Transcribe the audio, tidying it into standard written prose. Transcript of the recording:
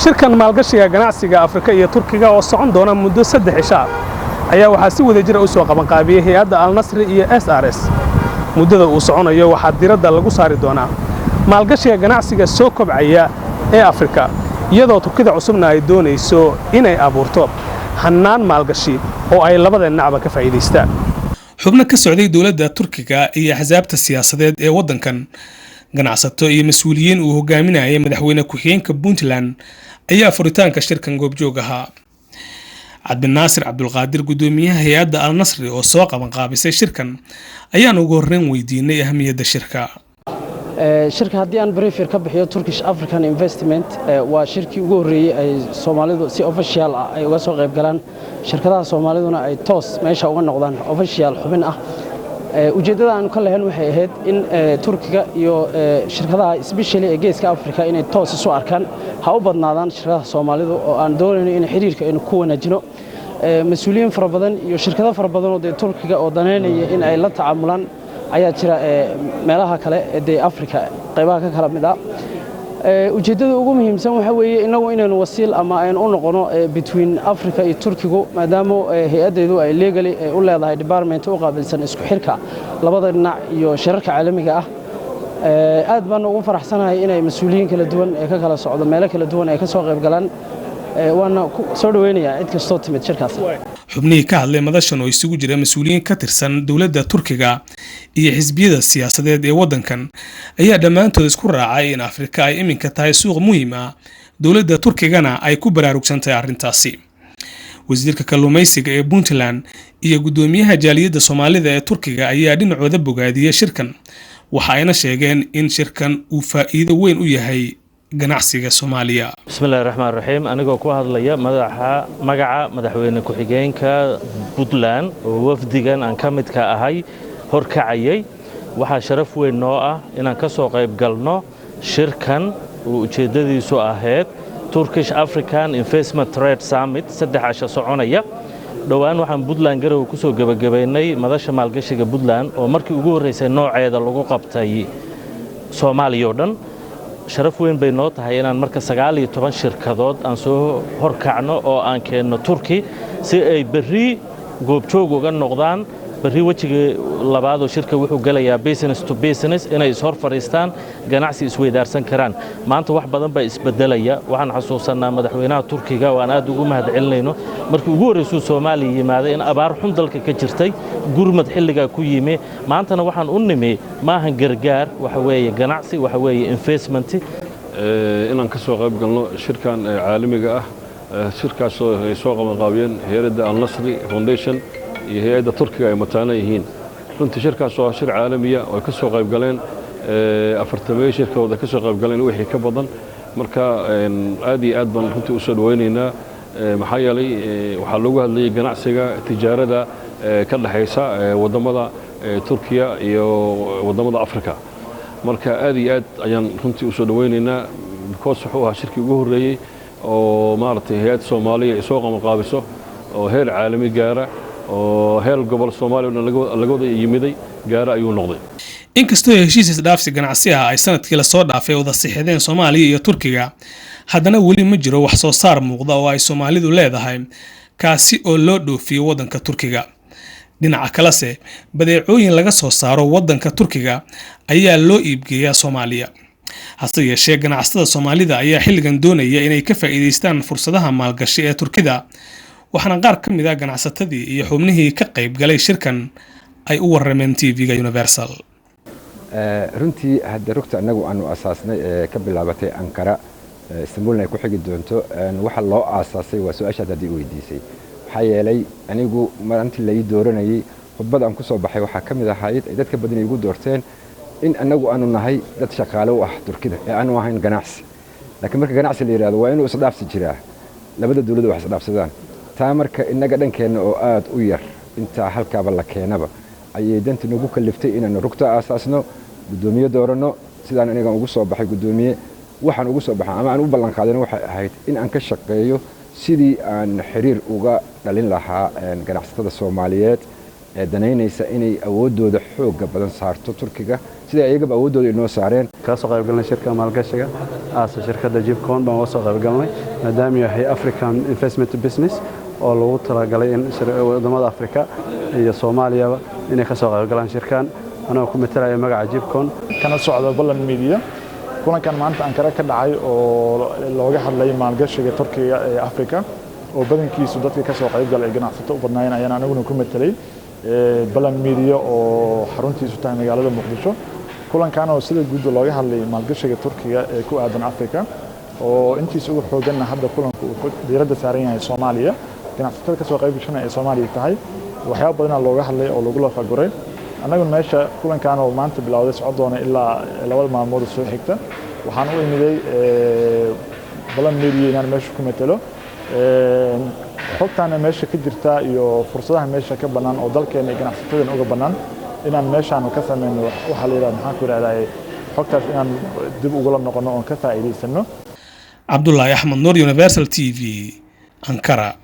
Shirkan maalgashiga ganacsiga Afrika iyo Turkiga oo socon doona muddo 3 cisho ah ayaa waxaa si wada jira u soo qabanqaabiyey hay-adda Alnasri iyo SRS. Muddada uu soconayo waxaa diradda lagu saari doonaa maalgashiga ganacsiga soo kobcaya ee Afrika, iyadoo Turkida cusubna ay doonayso inay abuurto hannaan maalgashi oo ay labada dhinacba ka faa'iidaystaan. Xubno ka socday dowladda Turkiga iyo axsaabta siyaasadeed ee waddankan, ganacsato iyo mas-uuliyiin uu hogaaminayay madaxweyne ku-xigeenka Puntland ayaa furitaanka shirkan goobjoog ahaa. Cabdinaasir Cabdulqaadir, guddoomiyaha hay-adda Alnasri oo soo qabanqaabisay shirkan, ayaan ugu horreyn weydiinay ahamiyadda shirka. Shirka haddii aan brief ka bixiyo, Turkish African Investment waa shirkii ugu horreeyey ay Soomaalidu si official ah ay uga soo qayb galaan, shirkadaha Soomaaliduna ay toos meesha uga noqdaan official xubin ah. Ujeeddada aanu ka lahayn waxay ahayd in Turkiga iyo shirkadaha, especially ee Geeska Afrika, inay toos isu arkaan, ha u badnaadaan shirkadaha Soomaalidu, oo aan doonayno in xiriirka aynu ku wanaajino. Mas-uuliyiin fara badan iyo shirkado fara badan oo dee Turkiga oo danaynaya in ay la tacaamulaan ayaa jira meelaha kale ee dee Afrika qaybaha ka kala mid ah. Ujeeddada ugu muhiimsan waxa weeye innagu inaynu wasiil ama aynu u noqono between Africa iyo Turkigu, maadaama hay-addeedu ay legally u leedahay department u qaabilsan isku xirka labada dhinac iyo shirarka caalamiga ah. Aad baan ugu faraxsanahay inay mas-uuliyiin kala duwan ee ka kala socdo meelo kala duwan ay ka soo qayb galaan, waana soo dhoweynayaa cid kastoo timid shirkaas. Xubnihii ka hadlay madashan oo isugu jira mas-uuliyiin ka tirsan dowladda Turkiga iyo xisbiyada siyaasadeed ee waddankan ayaa dhammaantood isku raacay in Afrika ay iminka tahay suuq muhiim ah, dowladda Turkigana ay ku baraarugsan tahay arrintaasi. Wasiirka kalluumaysiga ee Puntland iyo guddoomiyaha jaaliyadda Soomaalida ee Turkiga ayaa dhinacooda bogaadiyey shirkan, waxa ayna sheegeen in shirkan uu faa'iido weyn u yahay ganacsiga Soomaaliya. Bismillahi raxmaan raxiim. Anigoo ku hadlaya madaxa magaca madaxweyne ku-xigeenka Puntland oo wafdigan aan ka midka ahay horkacayay, waxaa sharaf weyn noo ah inaan ka soo qayb galno shirkan oo ujeeddadiisu ahayd Turkish African Investment Trade Summit, 3 casho soconaya. Dhowaan waxaan Puntland Garowe ku soo gebagabaynay madasha maalgashiga Puntland oo markii ugu horraysay nooceeda lagu qabtay Soomaaliya oo dhan. Sharaf weyn bay noo tahay inaan marka 19 shirkadood aan soo horkacno oo aan keenno Turki si ay berri goobjoog uga noqdaan. Berri wejiga labaadoo shirka wuxuu gelayaa business to business, inay ishor fadhiistaan, ganacsi isweydaarsan karaan. Maanta wax badan baa isbedelaya. Waxaan xasuusannaa madaxweynaha Turkiga oo aan aad ugu mahad celinayno, markii ugu horraysuu Soomaaliya yimaaday in abaar xun dalka ka jirtay, gurmad xilligaa ku yimi. Maantana waxaan u nimi maahan gargaar, waxa weeye ganacsi, waxa weeye investment. Inaan ka soo qayb galno shirkan caalamiga ah, shirkaasoo ay soo qabanqaabiyeen hay-adda Alnasri Foundation iyo hay-adda Turkiga ay mataana yihiin. Runtii shirkaas waa shir caalamiya oo ay ka soo qayb galeen 40 shirkooda ka soo qayb galeen wixii ka badan. Marka aad iyo aad baan runtii u soo dhawaynaynaa, maxaa yeelay waxaa loogu hadlayay ganacsiga, tijaarada ka dhexaysa waddamada Turkiya iyo waddamada Africa. Marka aad iyo aad ayaan runtii u soo dhawaynaynaa, because wuxuu ahaa shirkii ugu horreeyey oo maaragtay hay-ad Soomaaliya ay soo qabanqaabiso oo heer caalami gaara oo heer gobol Soomaaliya o dhan laga wada yimiday gaara ayuu noqday. Inkastoo heshiis isdhaafsi ganacsi ah ay sanadkii lasoo dhaafay wada sixideen Soomaaliya iyo Turkiga, haddana weli ma jiro wax soo saar muuqda oo ay Soomaalidu leedahay, kaasi oo loo dhoofiyo waddanka Turkiga. Dhinaca kalese, badeecooyin laga soo saaro waddanka Turkiga ayaa loo iibgeeyaa Soomaaliya. Hase yeeshee, ganacsatada Soomaalida ayaa xilligan doonaya inay ka faa'iidaystaan fursadaha maalgashi ee Turkida, waxaana qaar ka mid ah ganacsatadii iyo xubnihii ka qayb galay shirkan ay u warrameen TV-ga Universal. Runtii hadda rugta annagu aanu asaasnay ee ka bilaabatay Ankara, Istanbulna ay ku xigi doonto, waxa loo aasaasay waa su-aashaad haddii i weydiisay. Maxaa yeelay, anigu maalintii lai dooranayey khudbad aan ku soo baxay waxaa ka mid ahayd ay dadka badan igu doorteen in annagu aanu nahay dad shaqaale u ah Turkida ee aanu ahayn ganacsi. Laakiin marka ganacsi la yidhahdo, waa inuu isdhaafsi jiraa, labada dowladda wax isdhaafsadaan. Taa marka innaga dhankeenna oo aad u yar intaa halkaaba la keenaba ayay danta nagu kaliftay inaanu rugta aasaasno, guddoomiye dooranno. Sidaan anigan ugu soo baxay guddoomiye, waxaan ugu soo baxay ama aan u ballan qaadana waxay ahayd in aan ka shaqeeyo sidii aan xiriir uga dhalin lahaa ganacsatada Soomaaliyeed ee danaynaysa inay awooddooda xoogga badan saarto Turkiga. Sida iyagaba awooddooda inoo saareen. Kala soo qaybgalnay shirka maalgashiga aasa shirkadda Jibcon baan uga soo qaybgalnay, maadaama yahay African Investment Business oo lagu talagalay in wadamada Afrika iyo Soomaaliyaba inay ka soo qaybgalaan shirkan, anagoo ku matalaya magaca Jibcon. Kana socda Ballan Media, kulankan maanta Ankara ka dhacay oo looga hadlay maalgashiga Turkiga ee Afrika, oo badankiisu dadka ka soo qaybgalay ay ganacsato u badnaayeen, ayaan aniguna ku matelay Ballan Media oo xaruntiisu tahay magaalada Muqdisho. Kulankan oo sida guud looga hadlay maalgashiga Turkiga ee ku aadan Afrika, oo intiisa ugu xooganna hadda kulanku uu diiradda saaran yahay Soomaaliya, ganacsatada kasoo qayb gashana ay Soomaaliya tahay, waxyaaba badanaa looga hadlay oo lagu lafaguray. Annagu meesha kulankan oo maanta bilowday, socon doona ilaa 2da maalmood soo xigta, waxaan u imiday Ballan Media inaan meesha ku matelo xogtaana meesha ka jirta iyo fursadaha meesha ka bannaan oo dalkeena iyo ganacsatadeena uga bannaan, inaan meeshaan ka sameyno waxaa la yidhahda, maxaan ku yidhahdaa, xogtaas inaan dib ugula noqono oon ka faa'iidaysano. Cabdulaahi Axmed Nuur, Universal TV, Ankara.